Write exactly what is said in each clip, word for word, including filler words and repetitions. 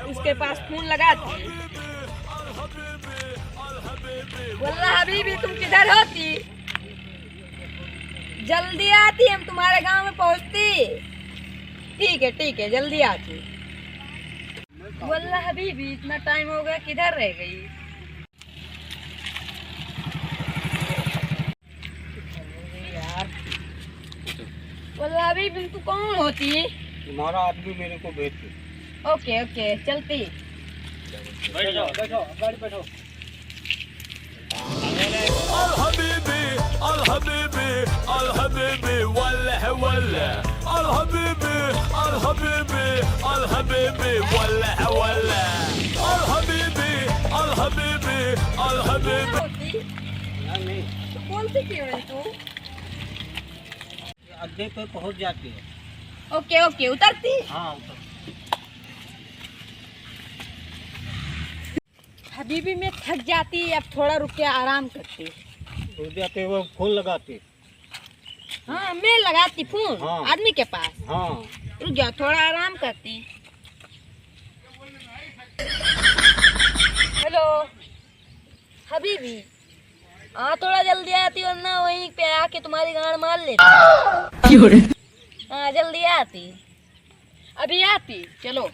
उसके पास फोन लगाती। वल्ला हबीबी, तुम किधर होती? जल्दी आती, हम तुम्हारे गांव में पहुंचती। ठीक है, ठीक है, जल्दी आती। वल्ला हबीबी, इतना टाइम हो गया, किधर रह गई? यार। वल्ला हबीबी, तू कौन होती? तुम्हारा आदमी मेरे को भेज दे। ओके, ओके, चलती। बैठो, बैठो, गाड़ी बैठो। الحبيبي، الحبيبي، الحبيبي، ولا، ولا. الحبيبي، الحبيبي، الحبيبي، ولا، ولا. الحبيبي، الحبيبي، الحبيبي. होती? नहीं, नहीं। तो कौन सी क्यों है तू? अड्डे पे पहुंच जाती है। ओके, ओके, उतरती? हाँ, उतर। हबीबी, मैं थक जाती, अब थोड़ा रुक के आराम करती। रुक जाते, वो फोन लगाते। हाँ, मैं लगाती फोन हाँ। आदमी के पास। हाँ। रुक जाओ, थोड़ा आराम करती। हेलो हबीबी, हाँ, थोड़ा जल्दी आती, वरना वहीं पे आके तुम्हारी गांड मार लेती। क्यों रे? हाँ, जल्दी आती। अभी आती, चलो।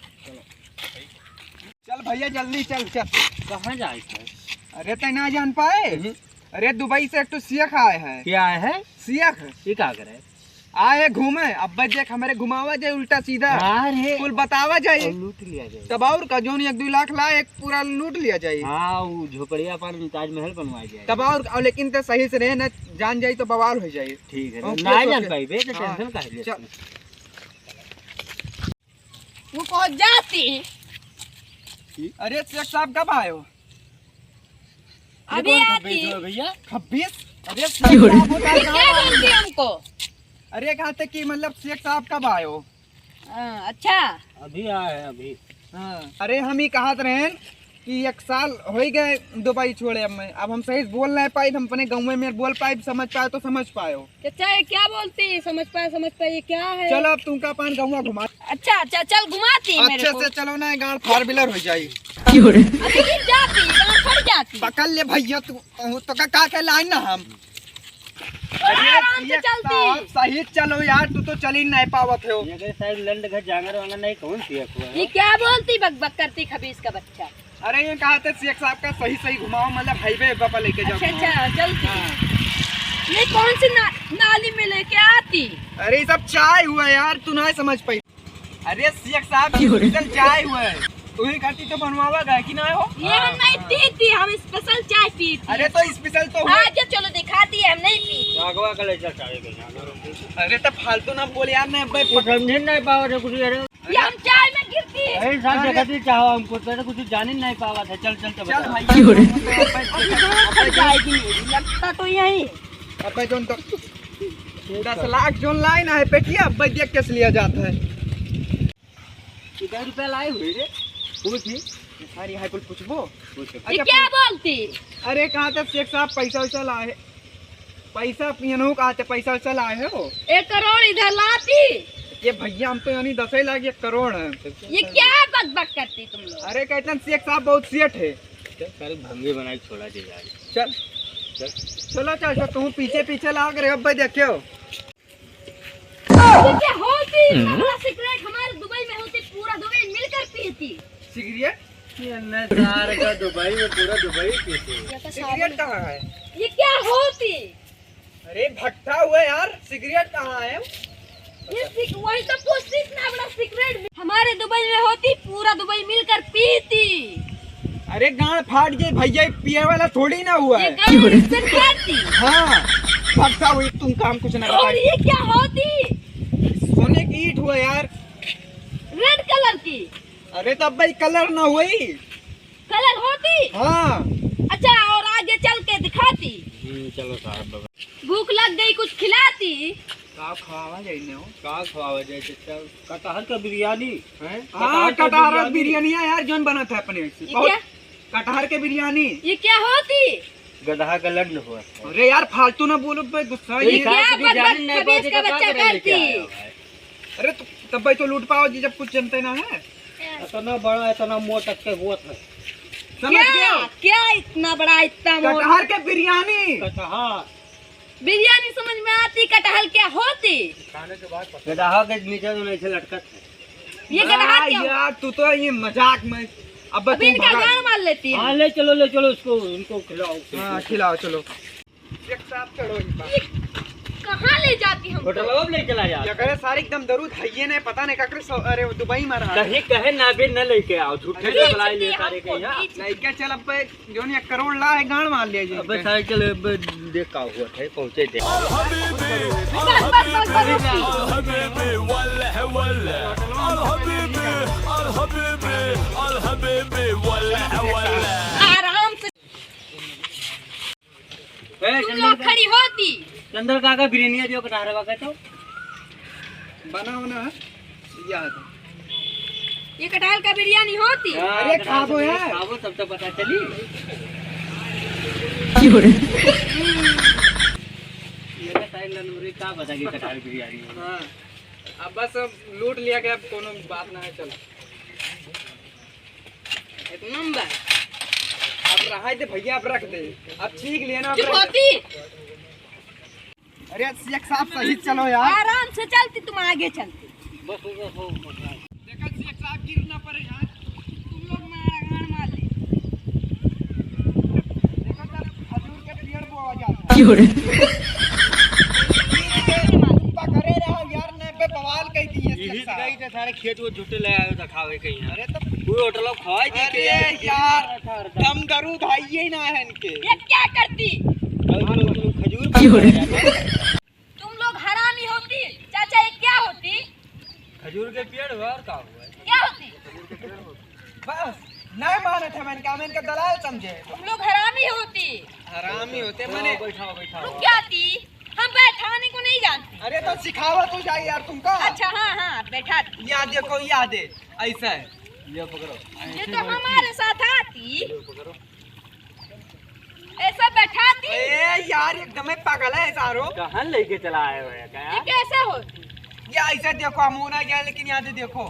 चल भैया, जल्दी चल, चल। कहाँ जाए थे? अरे, तै ना जान पाए? हम्म। अरे, दुबई से एक ठो शेख आए हैं। क्या आए हैं? शेख। ये का करे? आए घूमे, अब देख, हमरे घुमावा जाए उल्टा सीधा। हाँ रे। कुल बतावा जाए। और लूट लिया जाए। तब और का, जौन एक दुई लाख लाए, एक पूरा लूट लिया जाए। हाँ, वो झोपड़िया पर ताजमहल बनवा जाए। तब और, और लेकिन ते सही से रहे ना, जान जाए तो बवाल हो जाए। ठीक है, ओके, ना ओके। जान पाइबे, तो हाँ। टेंशन काहे लेत चल। है? वो पहुंच जाती। अरे शेख साहब, कब आयो? अभी कौन आती। खब्बीस हो भैया? खब्बीस? अरे क्यों रे? शेख साहब, वो ये क्या बोलती हमको? अरे कहा थे कि मतलब शेख साहब कब आयो? हाँ, अच्छा। अभी आए हैं, अभी। हाँ। अरे हम ही कहत रहेन कि एक साल होइ गए दुबई छोड़े अब मैं। अब हम सही से बोल नहीं पाई, हम अपने गाँव में बोल पाए, समझ पाए तो समझ पायो। चाचा, ये क्या बोलती है? समझ पाए, समझ पाए, ये क्या है? चलो, अब तुमका अपन गौवा घुमा। अच्छा, अच्छा, चल, घुमाती है मेरे अच्छे को। से चलो ना, गांड four wheeler हो जाई। क्यों रे? अरे, गिर जाती, गांड फट जाती। पकड़ ले भैया, तू, तू तो का, का के लाइन ना हम। अरे, आराम से ये चलती। साहब, सही चलो यार, तू तो चल ही नहीं पावत हो। ये कहीं शायद लंड घर जांगर वाला नहीं, कौन सी अखबार ये है? क्या बोलती, बक बक करती, खबीस का बच्चा। अरे, ये कहा थे शेख साहब का सही सही घुमाओ, मतलब highway पर लेके जाओ। अच्छा, अच्छा, चलती। हाँ। ये कौन सी ना-, नाली में लेके आती? अरे, ये सब चाय हुआ यार, तू ना समझ पाई। अरे शेख साहब, क्यों रे? Special चाय हुआ है, तू ही खाती तो बनवावा गया कि ना हो? ये हम नहीं पीती, हम special चाय पीती। अरे तो special तो हुआ। हाँ, जो चलो दिखाती है, हम नहीं पीती। अगवा का ले जा चाय के यहाँ। अरे तो फालतू ना बोल यार, मैं अब वो समझे नहीं पावा थे कुछ यार। ये हम चाय में गिरती है। अरे साहब, अरे। देखा दी चाहो हमको, तो कुछ जान ही नहीं पावा था। चल, चल, तो चल बता। भाई, क्यों रे? अभी गांड फट जाएगी मेरी, लगता तो यही। अबे जोन तो दस लाख जोन लाइन है पेटिया, अबे देख कैसे लिया जाता है। कितना रुपया लाए हुए रे? पूछ ही। सारी हाई कुल पूछबो? पूछ। ये अच्छा, क्या बोलती? अरे कहा थे शेख साहब पैसा वैसा लाए? पैसा पियनो का आते, पैसा वैसा लाए हो? एक करोड़ इधर लाती। ये भैया, हम तो यानी दस ही लाख, एक करोड़ है। ये क्या बक बक करती तुम लोग? अरे कहते हैं शेख साहब बहुत सेठ है। चल, सारे भंगे बनाए छोड़ा दे यार। चल, चल। चलो, चल, चल, तुम पीछे पीछे लाग रहे हो, अब भाई देखियो। ये क्या होती? हम्म। इतना बड़ा सिगरेट हमारे दुबई में होती, पूरा दुबई मिलकर पीती। सिगरेट? ये नजार का दुबई में पूरा दुबई पीते हैं। सिगरेट कहाँ है? ये क्या होती? अरे भट्ठा हुआ यार, सिगरेट कहाँ है? ये सिग-, वही तो पूछती, इतना बड़ा सिगरेट भी। हमारे दुबई में होती, पूरा दुबई मिलकर पीती। अरे गांड फाट जाए भैया, ये पिए वाला थोड़ी ना हुआ ये है। गांड से खाती। हाँ, भट्ठा हुई, तुम काम कुछ ना और बताए। ये क्या होती? सोने की ईंट हुआ यार। रेड कलर की। अरे तो अब भाई कलर ना हुई। कलर होती? हाँ। अच्छा, और आगे चल के दिखाती? हम्म, चलो साहब। भूख लग गई, कुछ खिलाती? का खवावा जाई ने हो? का खवावा जाई, चल। कटहर का बिरयानी। हैं? हाँ, कटहर का कटहर बिरयानी। बिरयानी है यार, जोन बनत है अपने से। ये बहुत क्या? कटहर के बिरयानी। ये क्या होती? गदहा का लड्डू हुआ। अरे यार, फालतू ना बोलो बे, गुस्सा ये ये क्या खा के बक बक बिरयानी नहीं खबीस पाओ, का तो बच्चा क्या करे लेके करती? आया हो भाई? अरे तो तब भाई तो लूट पाओ जी, जब कुछ जनते ना है। इतना बड़ा, इतना मोटा के हुआ था। समझ क्या? गया? क्या इतना बड़ा, इतना मोटा? कटहर के बिरयानी। कटहर। बिरयानी समझ में आती, कटहल क्या होती? गदहा के नीचे तो नहीं से लटकत है। ये गदहा हाँ क्या? यार, तू तो ये मजाक में। अब अभी तुम इनका भगा। गान मार लेती है। हाँ, ले चलो, ले चलो उसको, इनको खिलाओ। हाँ, खिलाओ, चलो। एक साथ चढ़ो, एक बार। ये कहाँ ले जाती हमको? होटल में ले चला जा। क्या करे सारे एकदम दरूद है, ये नहीं पता नहीं काकरे सौ, अरे वो दुबई में रहा। कहीं कहे ना भी न लेके आओ, झूठे अरे के बुलाए ले चलिए, सारे के हमको यहाँ। नहीं क्या, चल अब जोन एक करोड़ ला है, गांड मार लिया जी। अबे सारे चल, अब देख का हुआ था, पहुँचे दे। बस, बस, बस, बस, बस। आराम से। ए, तुम चंदन लोग का, खड़ी होती। चंदन काका बिरयानी दियो, कटहरवा का तो। बना होना है, या तो। ये कटहल का बिरयानी होती? हाँ, अरे, कटहल खाबो का यार। खाबो, तब तो पता चली। क्यों रे? ये तो साइड लनमुरी का पता कि कटहल बिरयानी है। हाँ, अब बस अब लूट लिया कि अब कोनो बात ना है, चलो। एक नंबर। अब रहाई दे भैया, अब रख दे। अब छींक लेना, अब चुप रख दे। होती। अरे शेख साहब, सही चलो यार। आराम से चलती, तुम आगे चलती। बस, बस, बस, बस। देखो शेख साहब, गिर ना पड़े यार। तुम लोग मार, मार, मार ले। देखो तब खजूर के पेड़ बोआ जाता है। क्यों रे? पकड़े रहो यार, नहीं पे बवाल कह दिए यही शेख साहब। गई थे सारे खेत वो झूठे ले आए दिखावे कहीं यार। अरे तो कोई होटल खवाई दी अरे के यार, यार, दम दरूद है ये ना है इनके। ये क्या करती? और जो, जो खजूर क्यों रे? तुम लोग हरामी होती, चाचा, ये क्या होती? खजूर के पेड़ हुआ और का हुआ? क्या होती? बस, नहीं मानत है, मैंने कहा, मैं इनका दलाल समझे। तुम लोग हरामी होती। हरामी होते, बैठाओ, मने बैठाओ, बैठाओ। रुक जाती, हम बैठाने को नहीं जानते। अरे तो सिखावा तो जाए यार तुमका। अच्छा, हाँ, हाँ, बैठा दी। या देखो, या दे, ऐसा है। ये पकड़ो। ये तो हमारे साथ आती। ये पकड़ो। ऐसा बैठा दी। ए यार, एकदम ही पागल है सारो। कहाँ लेके चला आए हो यार, क्या? ये कैसे होती? ये ऐसे देखो, हम ना गया, लेकिन यहाँ से देखो।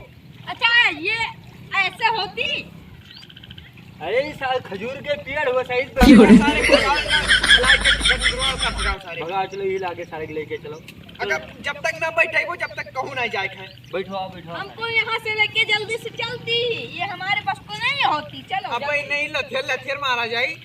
अच्छा, ये ऐसे होती? अरे, ये सारे खजूर के पेड़ हो, सही से क्यों रे? सारे भगाओ, भगाओ, भगाओ, भगाओ सारे। भगाओ, चलो, ये लाके सारे लेके चलो। अगर जब तक ना बैठेबो, जब तक कहूँ ना जाए खाए। बैठो, आओ, बैठो, आओ। हमको यहाँ से लेके जल्दी से चलती, ये हमारे बस को नहीं होती। चलो, अब जल्दी। नहीं, लथियर, लथियर मारा जाई।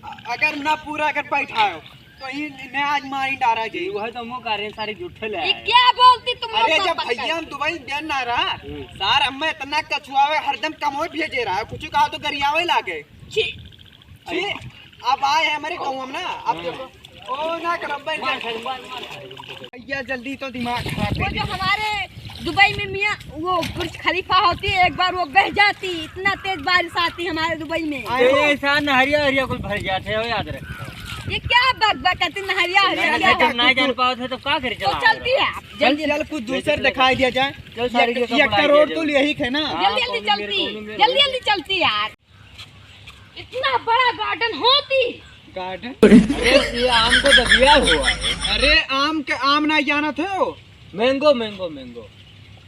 अ-, अगर ना पूरा अगर बैठाओ, तो ही ने आज मारी डारा जाई। वह तो मुँह का रे, सारे झूठे ले ये आए। क्या बोलती तुम लोग अरे, जब भैया हम दुबई में गए ना रहा, हम्म। सार हमें इतना कछुआवे, हरदम कमोए भेजे रहा, कुछ कहा तो गरियावे लागे। छी। अरे। अब आए हैं हमारे गाँव में ना, अब हाँ। देखो, ओ ना करब, बैठ जा। मार, मार, मार। भैया जल्दी तो दिमाग खराब वो कर जो दिया। हमारे दुबई में मियाँ, वो बुर्ज खलीफा होती है, एक बार वो बह जाती, इतना तेज बारिश आती हमारे दुबई में। आए हो। ऐसा नहरिया, हरिया कुल भर जाते हो, याद रखो। ये क्या बक बक करती नहरिया, हरिया? जब ना जान पाओ थे, तो का करे? तो चला चलती है आप, चल, जल्दी। चल, कुछ दूसरा दिखाई दिया जाए। चल, सारी ये, चीज़ ये का करोड़ दिया तो जाए। यही है ना। हाँ, जल्दी, जल्दी कौन मेरे चलती, कौन मेरे जल्दी, जल्दी चलती यार। इतना बड़ा garden होती। Garden? अरे, ये आम का बगिया हुआ है। अरे, आम के, आम ना जानत हो? Mango, mango, mango।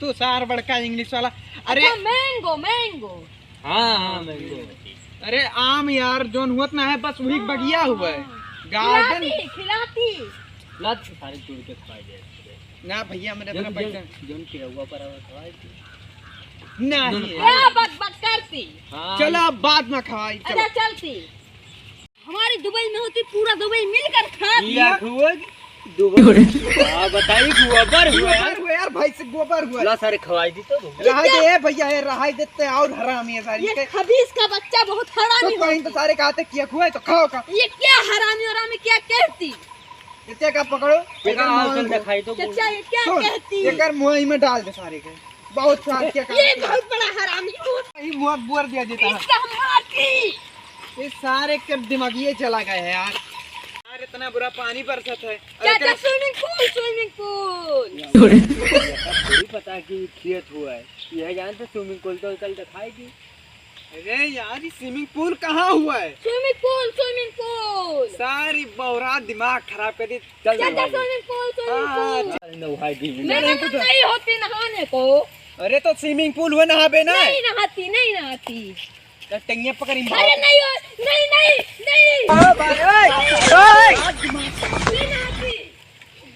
तू सार बड़का English वाला। अरे अच्छा, mango, mango। हाँ, हाँ, mango। अरे, आम यार, जोन हुअत ना है, बस वही हाँ, बगिया हुआ है। हाँ। Garden। खिलाती, खिलाती। ला, सारे तोड़ के खा जाए। ना भैया, मेरे जौन, तरफ जौन, पैसा। जौन पिरौआ पर आवे, खवाए थे। नहीं। जौन क्या बक बक करती? हाँ। चलो, अब बाद में खवाई, चलो। अच्छा, चलती। हमारी दुबई में होती, पूरा दुबई मिलकर खाती। या हुआ दुबई। हाँ, बताइए, गोबर हुआ। गोबर हुआ यार, भाई से गोबर हुआ। ला सारे खवाई दी तो। रहा दे, ए भैया, ए रहा देते और हरामी है सारे ये के। खबीस का बच्चा बहुत हरामी तो कहीं तो होती। सारे कहते किया हुआ है तो खाओ का। ये क्या हरामी, हरामी क्या कहती? इतने का पकड़ो, एकर एकर मुंह में दिखाई तो चाचा, ये क्या सुन, कहती? एकर मुंह में डाल दे सारे के। बहुत सार के काम ये किया। बहुत बड़ा हरामी है। ये मुंह बोर दिया देता है। इसका हम मारती। ये सारे के दिमाग ये चला गया है यार। यार, इतना बुरा पानी बरसत है। अरे चाचा, तेरा swimming pool, swimming pool। थोड़ी पता कि खेत हुआ है। यह जानते swimming pool तो कल दिखाई दी। अरे यार, ये swimming pool कहाँ हुआ है? Swimming pool, swimming pool। सारी बौरा दिमाग खराब कर दी। चल चाचा, swimming pool, swimming हाँ, pool। चल नहाई दी। मैं तो नहीं होती नहाने को। अरे तो swimming pool हुआ, नहाबे ना? नहीं नहाती, नहीं नहाती। तो टंगिया पकड़ी मार। अरे नहीं हो, नहीं, नहीं, नहीं। ओ भाई, ओए, ओए। नहीं नहाती।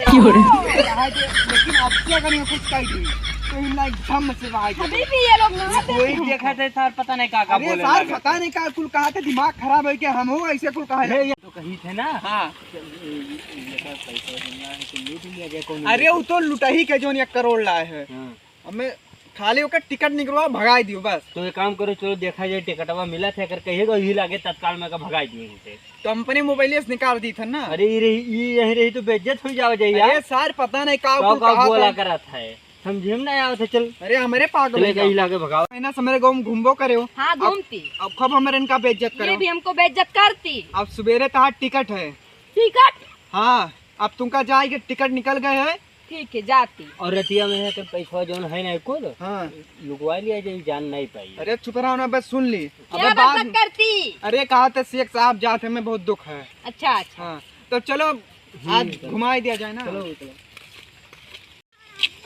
क्यों रे? नहाए दे, लेकिन अब क्या करेंगे, कुछ कह दी। तो इन लाइक झम से नहाए दे। अभी भी ये लोग नहाते कोई हैं। देखा थे सार, पता नहीं का का अरे बोले सार, लगे। पता नहीं का कुल कहा थे, दिमाग खराब है क्या हम हो ऐसे कुल कहा अरे, जाए? ये तो कही थे ना। हाँ। ये, ये, ये तो पैसा देना है, तो लूट लिया जाए, कौन अरे, लूटे? वो तो लुटही के जोन एक करोड़ लाए है। हाँ। हमें खाली ओकर टिकट निकलवा, भगाई दियो बस। तो एक काम करो, चलो देखा जाए टिकटवा मिला थे, अगर कहिएगा यही लागे तत्काल में का भगाई दिए उनसे। तो हम अपने मोबाइल से निकाल दी था ना। अरे ये रही, ये यहीं रही तो बेइज्जत हो जाओ जाए अरे यार। सार, पता नहीं का का कुल का कहा बोला था। करा था है, समझे में ना आवत है, चल। अरे हमारे पागल चले है गई क्या? लागे भगाओ। है ना, हमारे गाँव में घूमबो करे हो। हाँ, अब, घूमती। अब खूब हमारे इनका बेइज्जत ये करो। भी हमको बेइज्जत करती। अब सवेरे तहार टिकट है। टिकट? हाँ, अब तुमका जाए के टिकट निकल गए है। ठीक है, जाती। और रतिया में है तो पैसा जौन है ना कुल, हाँ। लुकवा लिया जाए, जान नहीं पाई। अरे चुप रहो ना, बस सुन ली। क्या अबे बकबक बाद करती? अरे कहा थे शेख साहब जाते में बहुत दुख है। अच्छा, अच्छा। हाँ, तो चलो हम्म, आज चलो। घुमाई दिया जाए ना। चलो, चलो।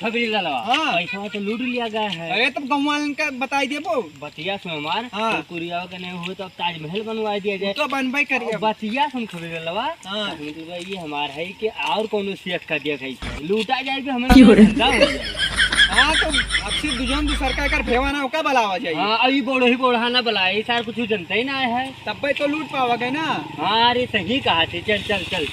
खबरी ललवा, हाँ। पैसा तो लूट लिया गया है। अरे तब गाँव वालन का बताई देबो। बतिया सुन हमार, हाँ। कुकुरिया के नहीं हुए तो अब ताजमहल बनवा दिया जाए। तो बनबे करिए। अब बतिया सुन खबरी ललवा, हाँ। मतलब ये हमार है कि और कोनो शेख का दिया है, लूटा जाए कि हमें क्यों रे? धंधा हो जाए। हाँ, तो अब से दुजन दूसर का कर भेवा ना होका बलावा जाए। हाँ, अभी बोड़ो ही बोढ़ा ना बलाए, ये सार कुछ जनता ही ना है। तब भाई तो लूट पावागे ना। हाँ, अरे सही कहा थे, चल, चल, चल।